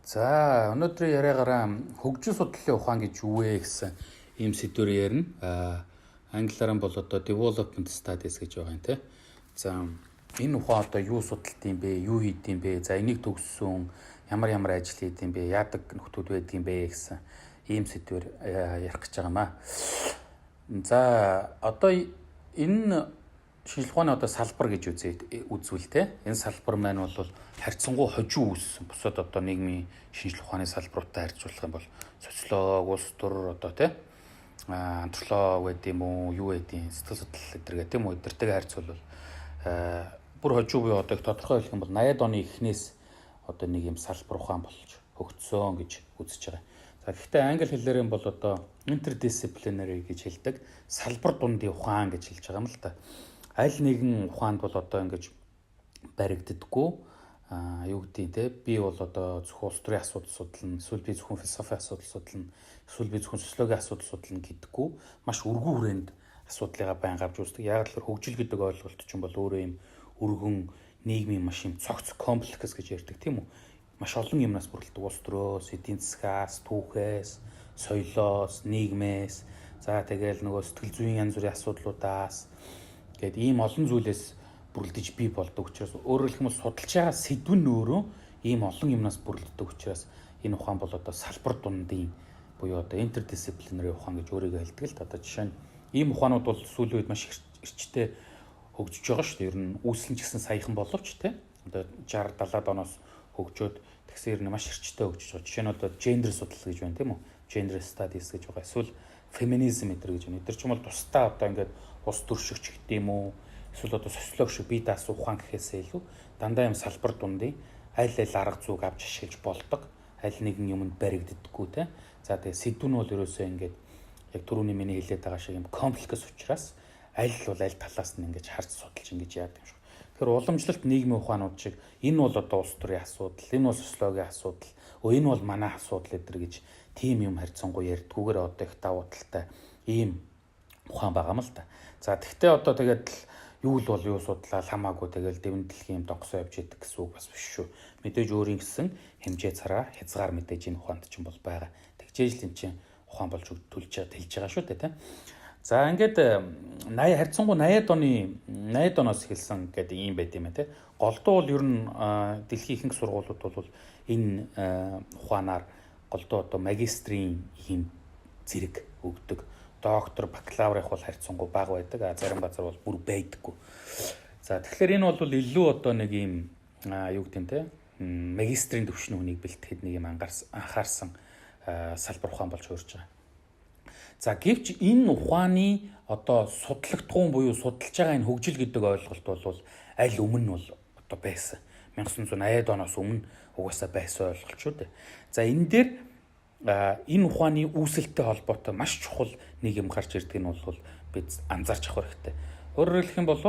За, өнөөдрийн яриагаараа хөгжил судлалын ухаан гэж юу вэ гэсэн ийм сэдвээр ярина. Англиар нь бол одоо development studies гэж байгаа юм те. За, энэ ухаан одоо юу судалт юм бэ? Юу хийд юм бэ? За, энийг төгссөн ямар ямар ажил хийд юм бэ? Яадаг нөхдүүд байдаг юм бэ гэсэн ийм сэдвээр ярих гэж байгаа юм аа. За, одоо энэ шинжлэх ухааны одоо салбар гэж үзвэл те, энэ салбар маань бол харьцангуй хожуу үүссэн. Бусад одоо нийгмийн шинжлэх ухааны салбаруудтай харьцуулах юм бол социологи, улс төр одоо те, антропологи гэдэг юм уу, юу гэдэг, сэтгэл судлал гэдэг тийм үү, эдэртэйгээ харьцуулбал бүр хожуу буюу одоо их тодорхой хэлэх юм бол 80-ад оны эхнээс одоо нэг юм салбар ухаан болж хөгжсөн гэж үзэж байгаа. За, гэхдээ англи хэлээр бол одоо interdisciplinary гэж хэлдэг. Салбар дундын ухаан гэж хэлж байгаа юм л та. Аль нэгэн ухаанд бол одоо ингэж баригддаггүй, юу гэдгийг те, би бол одоо зөвхөн улс төрийн асуудал судлана, эсвэл би зөвхөн философи асуудал судлана, эсвэл би зөвхөн социологийн асуудал судлана гэдэггүй, маш өргөн хүрээнд асуудлыгаа байн авч үздэг. Яг л хөгжил гэдэг ойлголт чинь бол өөрөө юм өргөн нийгмийн маш юм цогц, комплекс гэж ярьдаг, тийм үү? Маш олон юмнаас бүрэлдэг: улс төрөөс, эдийн засгаас, түүхээс, соёлоос, нийгмээс, за тэгэл нөгөө сэтгэл зүйн янз бүрийн асуудлуудаас гээд ийм олон зүйлээс бүрэлдэж бий болдог учраас, өөрөөр хэлэх юм бол судалж байгаа сэдв нь өөрөө ийм олон юмнаас бүрэлддэг учраас энэ ухаан бол одоо салбар дундын буюу одоо interdisciplinary ухаан гэж өөрийгөө хэлдэг л. Одоо жишээ нь ийм ухаанууд бол сүүлийн үед маш эрчтэй хөгжиж байгаа шүү дээ. Ер нь үүсэл нь ч гэсэн саяхан боловч те, одоо 60 70-аад оноос хөгжөөд тэгсэн, ер нь маш эрчтэй хөгжиж байгаа. Жишээ нь одоо гендер судлал гэж байна, тийм үү? Gender studies гэж байгаа. Эсвэл феминизм энэ гэж байна. Эдгээр ч юм бол тусдаа одоо ингээд улс төр шиг ч гэдэг юм уу? Эсвэл одоо социологи шиг бие даасан ухаан гэхээсээ илүү дандаа юм салбар дундын аль аль арга зүйг авч ашиглаж болдог. Аль нэгэн юмд баригддаггүй те. За, тэгээ сэдв нь бол ерөөсөө ингээд яг түрүүний миний хэлээд байгаа шиг юм комплекс учраас аль бол аль талаас нь ингэж харж судалж ингэж яадаг юм шиг. Тэгэхээр уламжлалт нийгмийн ухаанууд шиг энэ бол одоо улс төрийн асуудал, энэ бол социологийн асуудал, энэ бол манай асуудал эдэр гэж тийм юм харьцангуй ярьдгүйгээр одоо их давуу талтай ийм ухаан байгаа юм л та. За, тэгтээ одоо тэгээд л юу л бол юу судлаа хамаагүй тэгэл дэвэн дэлхийн юм догсоо явж идэг гэсэн үг бас биш шүү. Мэдээж өөрийн гэсэн хэмжээ цараа хязгаар мэдээж энэ ухаанд ч юм бол байгаа. Тэгжээж л эн чинь ухаан болж төлж байгаа, тэлж байгаа шүү дээ, тийм. За, ингээд 80 харьцангуй 80-ад оны 80-ад оноос эхэлсэн гэдэг ийм байт юм байна те. Голдуу бол ер нь дэлхийн ихэнх сургуулиуд бол энэ ухаанаар голдуу одоо магистрийн ийм зэрэг өгдөг. Доктор, бакалаврын бол харьцангуй бага байдаг. А зарим газар бол бүр байдаггүй. За, тэгэхээр энэ бол илүү одоо нэг ийм юу гэдэг нь те, магистрийн түвшний хүнийг бэлтгэхэд нэг юм анхаарсан салбар ухаан болж хуурж байгаа. За, гэвч энэ ухааны одоо судлагдахуун буюу судалж байгаа энэ хөгжил гэдэг ойлголт бол аль өмнө нь бол одоо байсан. 1980-ад оноос өмнө угаасаа байсан ойлголт шүү дээ. За, энэ дээр энэ ухааны үүсэлтэй холбоотой маш чухал нэг юм гарч ирдэг нь бол бид анзаарч авах хэрэгтэй. Өөрөөр хэлэх юм бол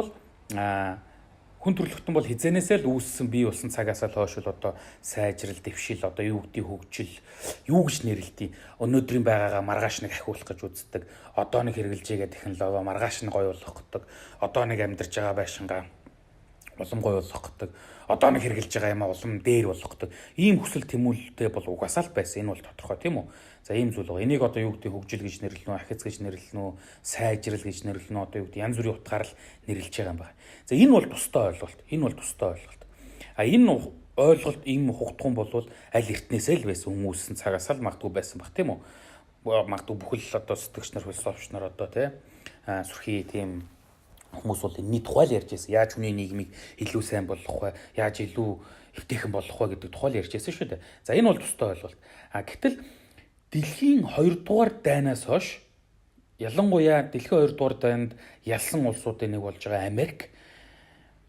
хүн төрөлхтөн бол хизэнээсээ л үүссэн, бий болсон цагаасаа л хойш л одоо сайжрал, дэвшил, одоо юу гэдгийг хөгжил, юу гэж нэрлэдэг. Өнөөдрийн байгаагаа маргааш нэг ахиулах гэж үздэг. Одоо нэг хэрэгжилж байгаа технологи маргааш нь гоё болох гэдэг. Одоо нэг амьдарч байгаа байшингаа улам гоё болох гэдэг. Одоо нэг хэрэгжилж байгаа юм а улам дээр болох гэдэг. Ийм хүсэл тэмүүлэлтэй бол угаасаа л байсан. Энэ бол тодорхой, тийм үү? За, ийм зүйл байгаа. Энийг одоо юу гэдэг хөгжил гэж нэрлэнэ үү, ахиц гэж нэрлэнэ үү, сайжрал гэж нэрлэнэ үү, одоо юу гэдэг янз бүрийн утгаар л нэрлэж байгаа юм байна. За, энэ бол тусдаа ойлголт. Энэ бол тусдаа ойлголт. А энэ ойлголт ийм хугтгун болвол аль эртнээсээ л байсан, хүмүүссэн цагаас л магадгүй байсан бах, тийм үү? Магадгүй бүхэл одоо сэтгэгч нар, философч нар одоо тий сүрхий тийм хүмүүс бол энэний тухай л ярьж байсан. Яаж хүний нийгмийг илүү сайн болгох вэ? Яаж илүү эвтэйхэн болгох вэ гэдэг тухай л ярьж байсан шүү дээ. За, энэ бол тусдаа ойлголт. А гэтэл дэлхийн 2 дугаар дайнаас хойш, ялангуяа дэлхийн 2 дугаар дайнд ялсан улсуудын нэг болж байгаа Америк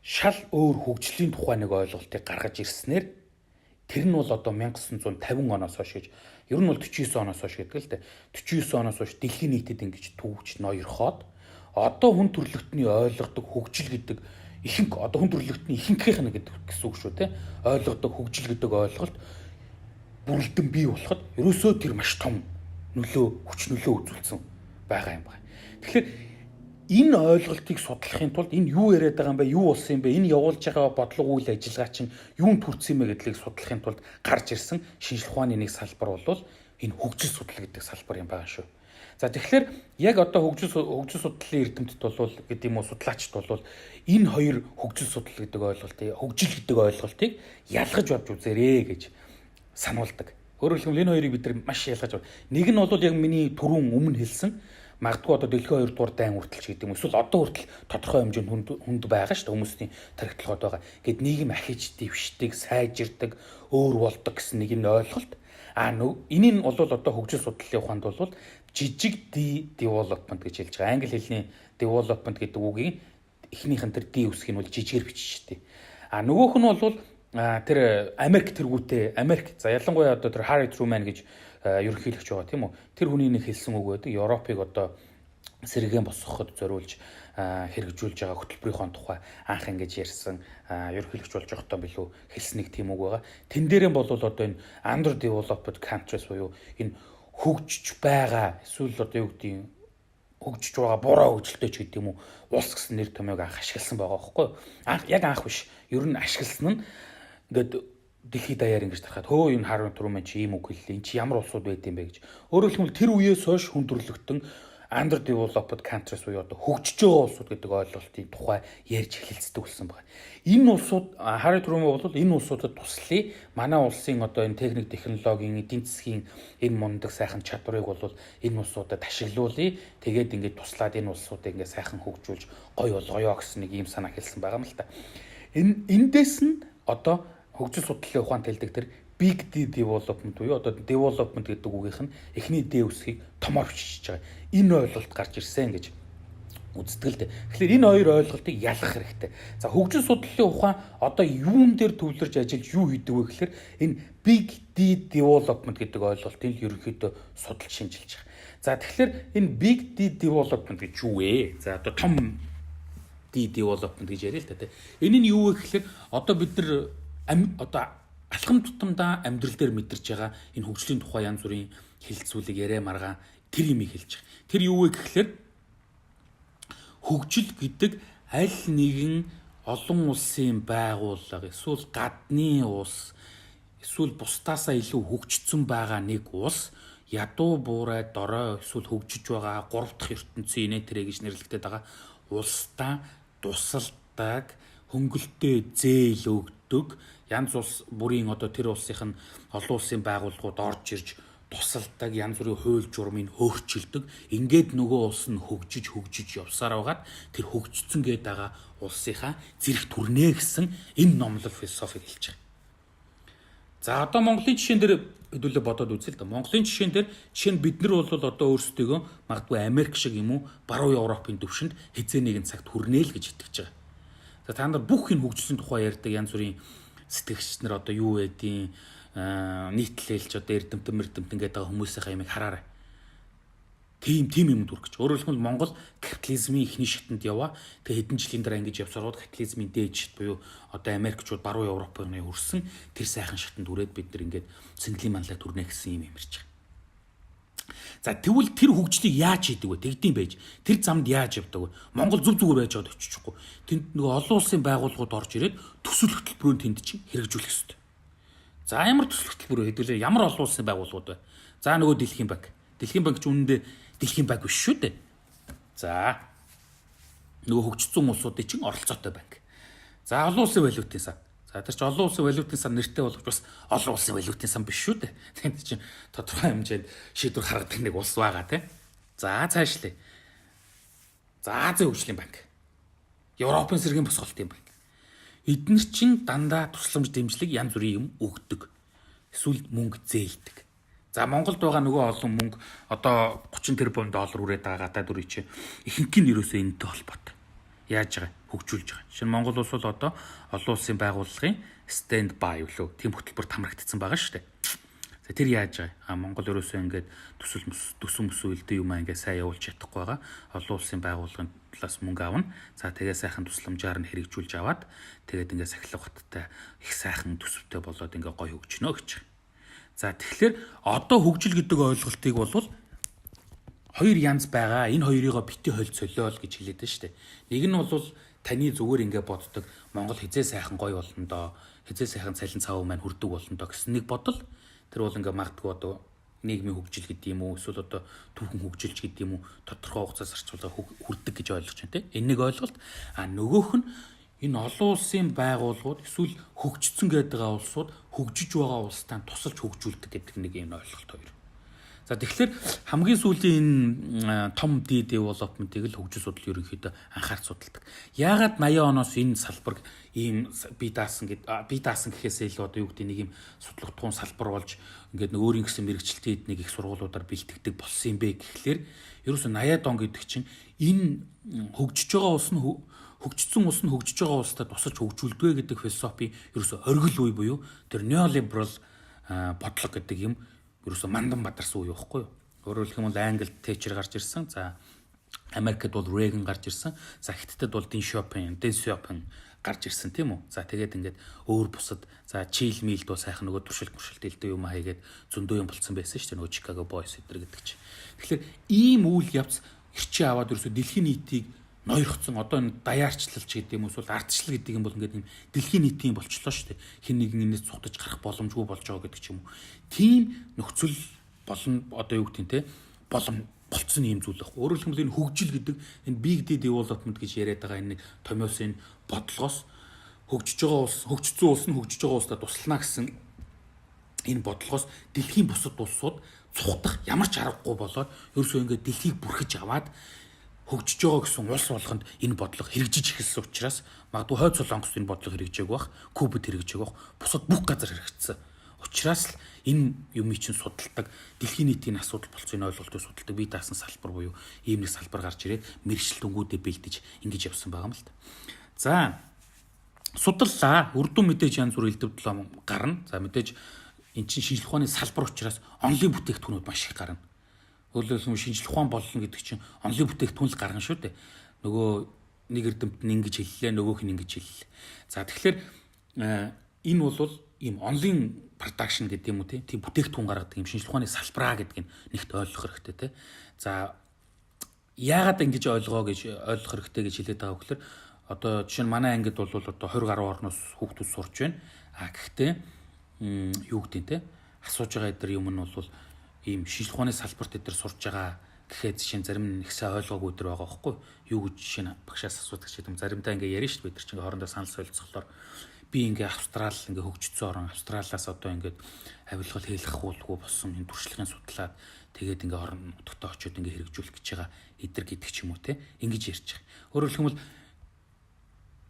шал өөр хөгжлийн тухай нэг ойлголтыг гаргаж ирснээр, тэр нь бол одоо 1950 оноос хойш гэж, ер нь бол 49 оноос хойш гэдэг л дээ. 49 оноос хойш дэлхийн нийтэд ингэж түүвч ноёрхоод одоо хүн төрөлхтний ойлгодог хөгжил гэдэг, ихэнх одоо хүн төрөлхтний ихэнхийнх нь гэдэг гэсэн үг шүү те, ойлгодог хөгжил гэдэг ойлголт бүрэлдэн бий болоход ерөөсөө тэр маш том нөлөө, хүч нөлөө үзүүлсэн байгаа юм байна. Тэгэхээр Энэ ойлголтыг судлахын тулд энэ юу яриад байгаа юм бэ? Юу болсон юм бэ? Энэ явуулж байгаа бодлого, үйл ажиллагаа чинь юун төрсэн юм бэ гэдгийг судлахын тулд гарч ирсэн шинжлэх ухааны нэг салбар бол энэ хөгжил судлал гэдэг салбар юм байгаа шүү. За, тэгэхээр яг одоо хөгжил судлалын эрдэмтэд бол гэдэг юм уу, судлаачд бол энэ хоёр хөгжил судлал гэдэг ойлголтыг, хөгжил гэдэг ойлголтыг ялгаж авч үзээрэй гэж сануулдаг. Өөрөөр хэлбэл, энэ хоёрыг бид нар маш ялгаж, нэг нь бол яг миний түрүүн өмнө хэлсэн, магадгүй одоо дэлхийн 2 дугаар дайн хүртэл ч гэдэг юм, эсвэл одоо хүртэл тодорхой хэмжээнд хүнд байгаа шүү дээ, хүмүүсийн тархитлогод байгаа. Гэт нийгэм ахиж дэвшдэг, сайжирдаг, өөр болдог гэсэн нэг энэ ойлголт. А энэ нь бол одоо хөгжил судлалын ухаанд бол жижиг D development гэж хэлж байгаа. Англи хэлний development гэдэг үгийн эхнийх нь тэр D үсгийг нь бол жижигээр бичиж штэ. А нөгөөх нь бол тэр Америк тэргүүтээ, Америк, за, ялангуяа одоо тэр Harry Truman гэж ерөнхийлөгч байгаа, тийм үү? Тэр хүний нэг хэлсэн үг байдаг. Европыг одоо сэргээн босгоход зориулж хэрэгжүүлж байгаа хөтөлбөрийнхөө тухай анх ингэж ярьсан, ерөнхийлөгч болж байхдаа билүү, хэлсэн нэг тийм үг байгаа. Тэн дээрээ бол одоо энэ underdeveloped countries буюу энэ хөгжиж байгаа, эсвэл одоо юу гэдгийг, хөгжиж байгаа, буруу хөгжилтэй ч гэдэг юм уу, улс гэсэн нэр томьёог анх ашигласан байгаа байхгүй юу? Анх, яг анх биш. Ер нь ашигласан нь ингээд дэлхийд даяар ингэж тарахад, хөө, энэ Harry Truman чи ийм үг хэллээ. Энд чи ямар улсууд байд юм бэ гэж. Өөрөөр хэлбэл, тэр үеэс хойш хүндрэлтэн underdeveloped countries буюу одоо хөгжиж байгаа улсууд гэдэг ойлголтын тухай ярьж эхэлцдэг болсон байна. Энэ улсууд, Harry Truman бол энэ улсуудад туслая. Манай улсын одоо энэ техник, технологийн, эдийн засгийн энэ мундаг сайхан чадварыг бол энэ улсуудад ашиглуулъя. Тэгээд ингээд туслаад энэ улсуудыг ингээд сайхан хөгжүүлж гоё болгоё гэсэн нэг ийм санаа хэлсэн байгаа юм л та. Энэ эндээс нь одоо хөгжил судлалын ухаанд хэлдэг тэр Big D development буюу одоо development гэдэг үгийнх нь эхний D үсгийг томоор бичиж байгаа. Энэ ойлголт гарч ирсэн гэж үздэг л дээ. Тэгэхээр энэ хоёр ойлголтыг ялгах хэрэгтэй. За, хөгжил судлалын ухаан одоо юун дээр төвлөрж ажиллаж юу хийдэг вэ гэхээр энэ Big D development гэдэг ойлголтыг ерөнхийдөө судалж шинжилж байгаа. За, тэгэхээр энэ Big D development гэж юу вэ? За, одоо том D development гэж яриа л та, тий. Энэ нь юу вэ гэхээр одоо бид нар одоо алхам тутамдаа амьдрал дээр мэдэрч байгаа энэ хөгжлийн тухай янз бүрийн хэлцүүлэг, яриа маргаан, тэр юмыг хэлж байгаа. Тэр юу вэ гэхээр хөгжил гэдэг аль нэгэн олон улсын байгууллага, эсвэл гадны улс, эсвэл бусдаасаа илүү хөгжсөн байгаа нэг улс, ядуу, буурай, дорой, эсвэл хөгжиж байгаа, гурав дахь ертөнцийн инээ тэрэ гэж нэрлэгдээд байгаа улсдаа тусалдаг, хөнгөлөлтөө зээл өгдөг, янз улс бүрийн одоо тэр улсынх нь олон улсын байгууллагууд орж ирж тусалдаг, янз бүрийн хууль журмыг өөрчилдөг. Ингээд нөгөө улс нь хөгжиж хөгжиж явсаар байгаад тэр хөгжсөн гээд байгаа улсынхаа зэрэг төрнө гэсэн энэ номлол, философиг хэлж байгаа. За, одоо Монголын жишээн дээр хэдүүлээ бодоод үзье л да. Монголын жишээн дээр, жишээ нь, бид нар бол одоо өөрсдийгөө магадгүй Америк шиг юм уу, баруун Европын төвшөнд хэзээ нэгэн цагт хүрнэ л гэж итгэж байгаа. За, та нар бүх энэ хөгжлийн тухай ярьдаг янз бүрийн сэтгэгч нар, одоо юу байдیں، нийтлэлч, одоо эрдэмтэн мэрдэмтэн гэдэг байгаа хүмүүсийнхаа юмыг хараарай. Тийм юм дүрх гэж. Өөрөөр хэлбэл, Монгол капитализмын эхний шатанд яваа. Тэгээ хэдэн жилийн дараа ингэж явсараад капитализмын дээд шат буюу одоо Америкчууд, баруун Европын хүрсэн тэр сайхан шатанд хүрээд бид нар ингээд цэнгэлийн манлай төрнө гэсэн юм ярьж байгаа. За, тэгвэл тэр хөгжлийг яаж хийдэг вэ? Тэгдэм байж. Тэр замд яаж явдаг вэ? Монгол зүв зүгээр байж байгаад очихгүй. Тэнд нөгөө олон улсын байгууллагууд орж ирээд төсөл хөтөлбөрөөр тэнд чинь хэрэгжүүлэх ёстой. За, ямар төсөл хөтөлбөр вэ? Хэдүүлээ ямар олон улсын байгууллагууд вэ? За, нөгөө Дэлхийн банк. Дэлхийн банк ч үнэндээ Дэлхийн банк биш шүү дээ. За, нөгөө хөгжсөн улсуудын чинь оролцоотой банк. За, олон улсын валютын сан. За, тэр чинь олон улсын валютын сан нэртэй боловч бас олон улсын валютын сан биш шүү дээ. Тэнд чинь тодорхой хэмжээнд шийдвэр гаргадаг нэг улс байгаа, тий. За, цаашлаа. За, Азийн хөгжлийн банк. Европын сэргийн босголтын банк. Эднэр чинь дандаа тусламж, дэмжлэг, янз бүрийн юм өгдөг. Эсвэл мөнгө зээлдэг. За, Монголд байгаа нөгөө олон мөнгө, одоо 30 тэрбум доллар үрээд байгаа гадаад үрий чинь ихэнх нь ерөөсөө энэтэй холбоотой. Яаж байгаа? Хөгжүүлж байгаа. Жишээ нь, Монгол улс бол одоо олон улсын байгууллагын stand by үлээ. Тийм хөтөлбөр хамрагдсан байгаа шүү дээ. За, тэр яаж байгаа? А Монгол ерөөсөө ингээд төсөл төсөн мөсөн үлдээ юм аа ингээд сайн явуулж чадахгүй байгаа. Олон улсын байгууллагын талаас мөнгө авна. За, тэгээ сайхан тусламжаар нь хэрэгжүүлж аваад тэгээд ингээд сахилга баттай их сайхан төсөвтэй болоод ингээд гоё хөгжнө гэж. За, тэгэхээр одоо хөгжил гэдэг ойлголтыг бол Хоёр янз байгаа. Энэ хоёрыгоо бити холь цолиол гэж хэлээд байна шүү дээ. Нэг нь бол таны зүгээр ингээ боддог Монгол хизээ сайхан гоё болно доо, хизээ сайхан цалин цав маань хүрдэг болно доо гэсэн нэг бодол. Тэр бол ингээ магадгүй одоо нийгмийн хөгжил гэдэг юм уу, эсвэл одоо түүхэн хөгжилч гэдэг юм уу, тодорхой хугацаа зарцуулга хүрдэг гэж ойлгож байна тийм. Энэ нэг ойлголт. А нөгөөх нь энэ олон улсын байгууллагууд эсвэл хөгжсөн гэдэг байгаа улсууд хөгжиж байгаа улстай тусалж хөгжүүлдэг гэдэг нэг юм ойлголт хоёр. За, тэгэхээр хамгийн сүүлийн энэ том D development-ыг л хөгжил судал ерөнхийдөө анхаарч судалдаг. Яагаад 80 оноос энэ салбар ийм бие даасан гэд бие даасан гэхээсээ илүү одоо юу гэдэг нэг юм судлагдахуун салбар болж ингээд нэг өөрийн гэсэн мэргэжилтийн нэг их сургуулиудаар бэлтгэдэг болсон юм бэ гэхлээр ерөөсө 80-ад он гэдэг чинь энэ хөгжиж байгаа улс нь хөгжсөн улс нь хөгжиж байгаа улстай тусалж хөгжүүлдэг гэдэг философи ерөөсө оргил үе буюу тэр неолиберал бодлого гэдэг юм ерөөсө мандан бадарсан үе байхгүй юу? Өөрөөр хэлэх юм бол Англид Тэчер гарч ирсэн. За, Америкт бол Рейган гарч ирсэн. За, Хятадд бол Дэн Сяопин гарч ирсэн, тийм үү? За, тэгээд ингээд өөр бусад, за, Чил милд бол сайхан нөгөө туршилт муршилт элдв юм хийгээд зөндөө юм болцсон байсан шүү дээ. Нөгөө Chicago Boys эдэр гэдэг чинь. Тэгэхээр ийм үйл явц хэрчээ аваад ерөөсө дэлхийн нийтийг ноёрхцсон, одоо энэ даяарчлалч гэдэг юм эсвэл ардчлал гэдэг юм бол ингээд юм дэлхийн нийтийн болчлоо шүү дээ. Хин нэгэн энэс цухтаж гарах боломжгүй болж байгаа гэдэг ч юм уу. Тийм нөхцөл болно, одоо юу гэдэг нь те, болом болцсон юм зүйл байхгүй. Өөрөөр хэлбэл энэ хөгжил гэдэг энэ big D development гэж яриад байгаа энэ нэг томьёосын бодлогоос хөгжиж байгаа улс, хөгжсөн улс нь хөгжиж байгаа улстай туслана гэсэн энэ бодлогоос дэлхийн бусад улсууд цухтах ямар ч аргагүй болоод ерөөсөө ингээд дэлхийг бүрхэж аваад хөгжиж байгаа гэсэн улс болгонд энэ бодлого хэрэгжиж эхэлсэн учраас магадгүй Хойд Солонгост энэ бодлого хэрэгжээг байх, Кубад хэрэгжээг байх, бусад бүх газар хэрэгжсэн. Учираас л энэ юмыг чинь судалдаг, дэлхийн нийтийн асуудал болсон энэ ойлголтыг судалдаг бие даасан салбар буюу ийм нэг салбар гарч ирээд мэргэжил дүнгуудээ бэлдэж ингэж явсан байгаа юм л та. За, судаллаа. Үр дүн мэдээж янз бүр элдэв дулаан гарна. За, мэдээж эн чинь шинжлэх ухааны салбар учраас онолын бүтээгдэхүүнүүд маш их гарна. Өөрөөр хэлбэл шинжлэх ухаан болно гэдэг чинь онолын бүтээгдэхүүн л гаргана шүү дээ. Нөгөө нэг эрдэмтэн нь ингэж хэллээ, нөгөөх нь ингэж хэллээ. За, тэгэхээр энэ бол ийм онолын production гэдэг юм уу, тийм бүтээгдэхүүн гаргадаг юм шинжлэх ухааны салбараа гэдгийг нэгт ойлгох хэрэгтэй, тийм. За, яагаад ингэж ойлгоо гэж ойлгох хэрэгтэй гэж хэлээд байгаа вэ гэхээр одоо жишээ нь манай ангид бол одоо 20 гаруй орноос хүүхдүүд сурч байна. А гэхдээ юу гэдэг те, асууж байгаа эдэр юм нь бол ийм шинжлэх ухааны салбарт эдэр сурж байгаа гэхэд жишээ нь зарим нь их сайн ойлгоогүй өдр байгаа байхгүй юу гэж жишээ нь багшаас асуудаг ч гэдэг юм. Заримдаа ингээ ярина шүү дээ, бид нар чинь ингээ хоорондоо санал солилцохлоор би ингээ Австрал, ингээ хөгжсөн орон Австралиас одоо ингээд авилгал хэлэхгүй болсон энэ туршлагын судлаад тэгээд ингээ орон нутагтаа очиод ингээ хэрэгжүүлэх гэж байгаа эдэр гэдэг ч юм уу, те, ингэж ярьж байгаа. Өөрөөр хэлэх юм бол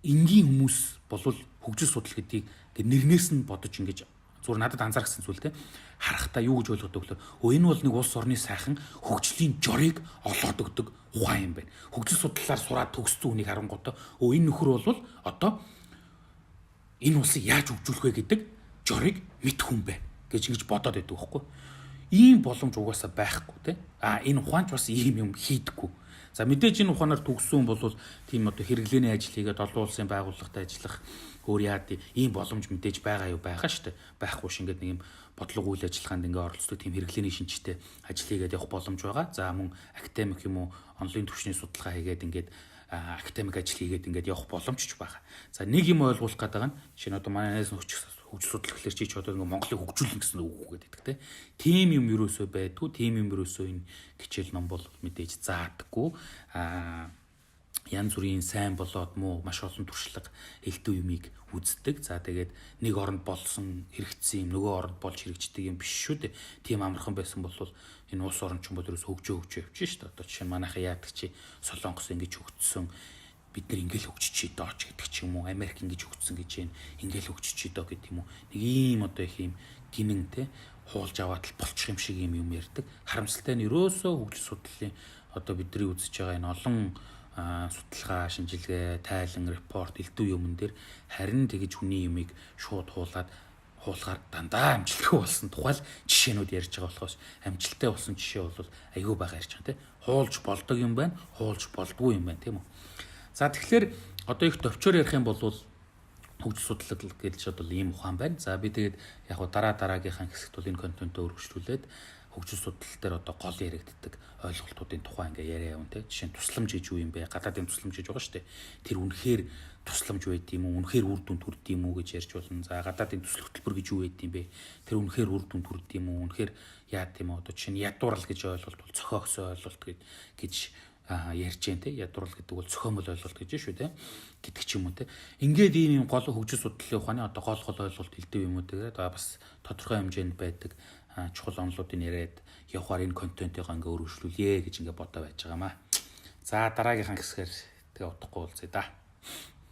энгийн хүмүүс болвол хөгжил судал гэдгийг ингээ нэрнээс нь бодож ингэж зүгээр надад анзаарсан зүйл, те, харахтаа юу гэж ойлгодог вэ? Өө, энэ бол нэг улс орны сайхан хөгжлийн жорыг олоод өгдөг ухаан юм байна. Хөгжил судлалаар сураад төгссөн хүнийг харангуутаа өө, энэ нөхөр бол одоо энэ улсыг яаж хөгжүүлэх вэ гэдэг жорыг мэдэх хүн байна гэж ингэж бодоод байдаг байхгүй. Ийм боломж угаасаа байхгүй, те. А энэ ухаанч бас ийм юм хийдэггүй. За, мэдээж энэ ухаанаар төгссөн бол тийм одоо хэрэглээний ажил хийгээд олон улсын байгууллагад ажиллах өөр яад ийм боломж мэдээж байгаа юу, байгаа шүү дээ. Байхгүй ш ингээд нэг юм бодлого үйл ажиллагаанд ингээ оролцдог тийм хэрэглээний шинжтэй ажил хийгээд явах боломж байгаа. За, мөн академик юм уу, онолын түвшний судалгаа хийгээд ингээд академик ажил хийгээд ингээд явах боломж ч байгаа. За, нэг юм ойлгуулах гэдэг нь жишээ нь одоо манай найз нөхч хөгжил судлал гэхэлэр чи ч одоо ингээ Монголыг хөгжүүлнэ гэсэн үг үү гэдэг те. Тийм юм ерөөсөө байдгүй. Тийм юм ерөөсөө энэ хичээл ном бол мэдээж заадаггүй. Янз бүрийн сайн болоод муу маш олон туршлага, элдв юмыг үздэг. За, тэгээд нэг оронд болсон хэрэгцсэн юм нөгөө оронд болж хэрэгждэг юм биш шүү дээ. Тийм амархан байсан бол энэ улс орон ч юм бол ерөөс хөгжөө хөгжөө явчих шүү дээ. Одоо жишээ нь манайхаа яадаг чи Солонгос ингэж хөгжсөн, бид нар ингээл хөгжчихье доо ч гэдэг ч юм уу, Америк ингэж хөгжсөн гэж юм ингээл хөгжчихье доо гэдэг юм уу, нэг ийм одоо их юм гинэн те хуулж аваад л болчих юм шиг юм юм ярьдаг. Харамсалтай нь ерөөсөө хөгжил судлалын одоо бидний үзэж байгаа энэ олон судалгаа, шинжилгээ, тайлан, report, элдв юмн дээр харин тэгэж хүний юмыг шууд хуулаад хуулахаар дандаа амжилтгүй болсон тухай л жишээнүүд ярьж байгаа болохоос амжилттай болсон жишээ бол айгүй бага ярьж байгаа, тийм. Хуулж болдог юм байна, хуулж болдгүй юм байна, тийм үү? За, тэгэхээр одоо их товчоор ярих юм бол хөгжил судлал гэж одоо ийм ухаан байна. За, би тэгээд яг го дараа дараагийнхаа хэсэгт бол энэ контентоо өргөжлүүлээд хөгжил судлалын талаар ярих байх. За, тэгээд Хөгжил судлал дээр одоо гол яригддаг ойлголтуудын тухай ингээ яриа явна те. Жишээ нь тусламж гэж юу юм бэ? Гадаадын тусламж гэж байгаа шүү дээ. Тэр үнэхээр тусламж байд юм уу? Үнэхээр үр дүнд хүрд юм уу гэж ярьж болно. За, гадаадын төсөл хөтөлбөр гэж юу байд юм бэ? Тэр үнэхээр үр дүнд хүрд юм уу? Үнэхээр яад юм уу? Одоо жишээ нь ядуурал гэж ойлголт бол цохиогсон ойлголт гэж ярьж जैन те. Ядуурал гэдэг бол зохиомол ойлголт гэж шүү те гэдэг ч юм уу те. Ингээд ийм юм гол хөгжил судлалын ухааны одоо гол гол ойлголт хэлдэг юм уу тэгээд бас тодорхой хэмжээнд байдаг чухал онолуудыг яриад явахаар энэ контентыг ингээ өргөжлүүлье гэж ингээ бодоо байж байгаамаа. За, дараагийнхаа хэсгээр тэгээ удахгүй уулзъя да.